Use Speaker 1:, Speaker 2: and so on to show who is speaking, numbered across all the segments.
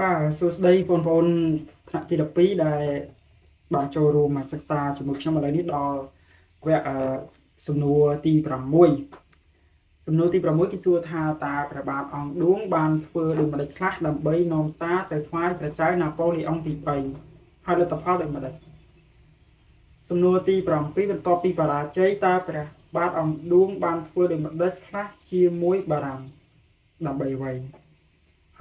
Speaker 1: បាទសួស្តីបងប្អូនថ្នាក់ទី12ដែលបានចូលរួមមកសិក្សាជាមួយខ្ញុំឥឡូវនេះដល់វគ្គសំណួរទី6សំណួរទី6គេសួរថាតើព្រះបាទអង្គឌួងបានធ្វើដូចម្តេចខ្លះដើម្បីនាំសារទៅថ្វាយព្រះចៅណាប៉ូលីអុងទី3ហើយលទ្ធផលដូចម្តេចសំណួរទី7បន្ទាប់ពីបរាជ័យតើព្រះបាទអង្គឌួងបានធ្វើដូចម្តេចខ្លះជាមួយបារាំងដើម្បីអ្វី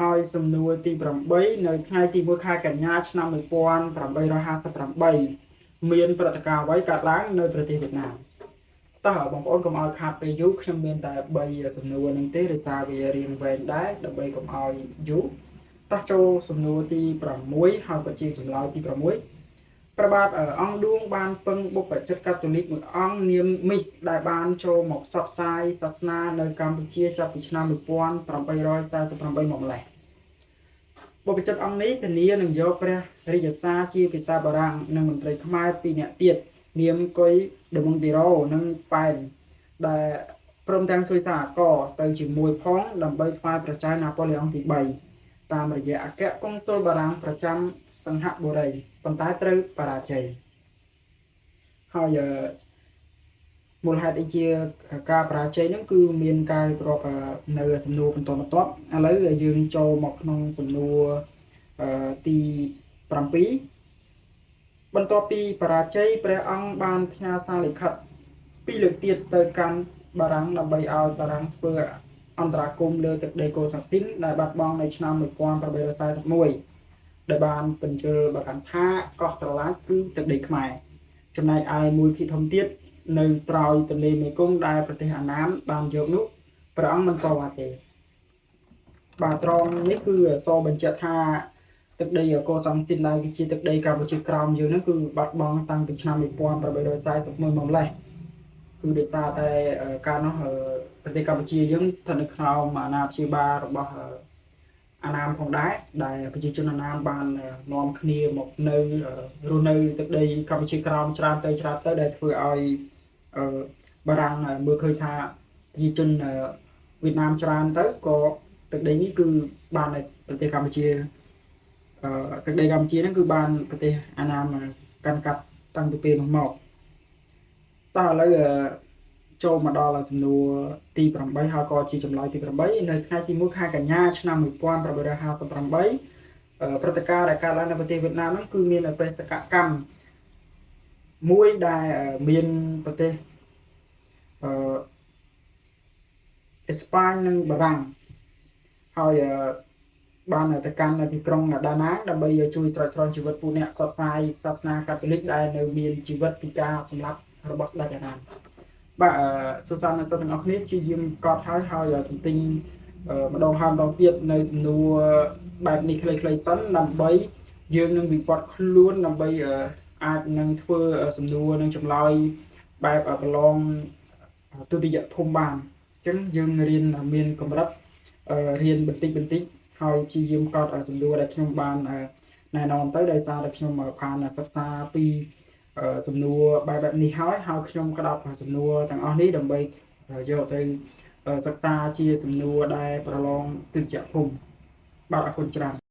Speaker 1: ហើយសំណួរទី8នៅថ្ងៃទី1ខែកញ្ញាឆ្នាំ1858មានព្រឹត្តិការណ៍អ្វីកើតឡើងនៅប្រទេសវៀតណាមតោះបងប្អូនកុំឲ្យខាតពេលយូរខ្ញុំមានតែ3សំណួរនឹងទេដោយសារវារៀងវែងដែរដើម្បីកុំឲ្យយូរតោះចូលសំណួរទី6ហើយក៏ជាចម្លើយទី6ព្រះបាទអង្គឌួងបានពឹងបុព្វជិតកាតូលិកមួយអង្គនាមមីសដែលបានចូលមកផ្សព្វផ្សាយសាសនានៅកម្ពុជាចាប់ពីឆ្នាំ1848មកម្ល៉េះបុព្វជិតអង្គនេះធានានឹងយកព្រះរាជសារជាភាសាបារាំងនិងមន្ត្រីខ្មែរពីរនាក់ទៀតនាមកុយដេមុងទីរ៉ូនិងប៉ែនដែលព្រមទាំងសុយសាអករទៅជាមួយផងដើម្បីថ្វាយព្រះចៅណាប៉ូឡេអុងទី3តាមរយៈអគ្គកុងស៊ុលបារាំងប្រចាំសង្ហបុរីប៉ុន្តែត្រូវបរាជ័យហើយមូលហេតុអីជាការបរាជ័យហ្នឹងគឺមានការរៀបរាប់នៅសំណួរបន្តបន្ទាប់ឥឡូវយើងចូលមកក្នុងសំណួរទី7បន្ទាប់ពីបរាជ័យព្រះអង្គបានផ្ញើសារលិខិតពីរលើកទៀតទៅកាន់បារាំងដើម្បីឲ្យបារាំងធ្វើអន្តរាគមន៍លើទឹកដីកូសាំងស៊ីនដែលបាត់បង់នៅឆ្នាំ1841ដែលបានពន្យល់បារាំងថាកោះត្រឡាចគឺទឹកដីខ្មែរចំណែកឯមួយភាគធំទៀតនៅត្រើយទន្លេមេគង្គដែលប្រទេសអាណាមបានយកនោះព្រះអង្គមិនតវ៉ាទេបាទត្រង់នេះគឺសបញ្ជាក់ថាទឹកដីកូសាំងស៊ីនដែលគឺជាទឹកដីកម្ពុជាក្រោមយើងហ្នឹងគឺបាត់បង់តាំងពីឆ្នាំ1841មកម្លេះគឺដោយសារតែកាលនោះប្រទេសកម្ពុជាយើងស្ថិតនៅក្រោមអាណាព្យាបាលរបស់អាណាមផងដែរដែលប្រជាជនអាណាមបាននាំគ្នាមកនៅរស់នៅទឹកដីកម្ពុជាក្រោមច្រើនទៅច្រើនទៅដែលធ្វើឲ្យបារាំងមើលឃើញថាប្រជាជនវៀតណាមច្រើនទៅក៏ទឹកដីនេះគឺបានប្រទេសកម្ពុជាទឹកដីកម្ពុជាហ្នឹងគឺបានប្រទេសអាណាមកាន់កាប់តាំងពីពេលនោះមកតោះឥឡូវចូលមកដល់សំណួរទី8ហើយក៏ជាចម្លើយទី8នៅថ្ងៃទី1ខែកញ្ញាឆ្នាំ1858ព្រឹត្តិការណ៍ដែលកើតឡើងនៅប្រទេសវៀតណាមហ្នឹងគឺមានបេសកកម្មមួយដែលមានប្រទេសអឺអេស្ប៉ាញនិងបារាំងហើយបានទៅកាន់ទីក្រុងដាណាងដើម្បីជួយស្រោចស្រង់ជីវិតពួកអ្នកផ្សព្វផ្សាយសាសនាកាតូលិកដែលនៅមានជីវិតពីការសម្លាប់របស់ស្ដេចអាណាមបាទសួស្តីអ្នកសិស្សទាំងអស់គ្នាព្យាយាមកត់ហើយហើយទន្ទិញម្ដងហើយម្ដងទៀតនៅសំណួរបែបនេះខ្លីៗសិនដើម្បីយើងនឹងវិវត្តខ្លួនដើម្បីអាចនឹងធ្វើសំណួរនិងចម្លើយបែបប្រឡងទុតិយភូមិបានអញ្ចឹងយើងរៀនមានកម្រិតរៀនបន្តិចបន្តិចហើយព្យាយាមកត់សំណួរដែលខ្ញុំបានណែនាំទៅដោយសារតែខ្ញុំបានសិក្សាពីសំណួរបែបបែបនេះហើយហើយខ្ញុំក្តោបសំណួរទាំងអស់នេះដើម្បីយកទៅសិក្សាជាសំណួរដែលប្រឡងទុតិយភូមិបាទអរគុណច្រើន។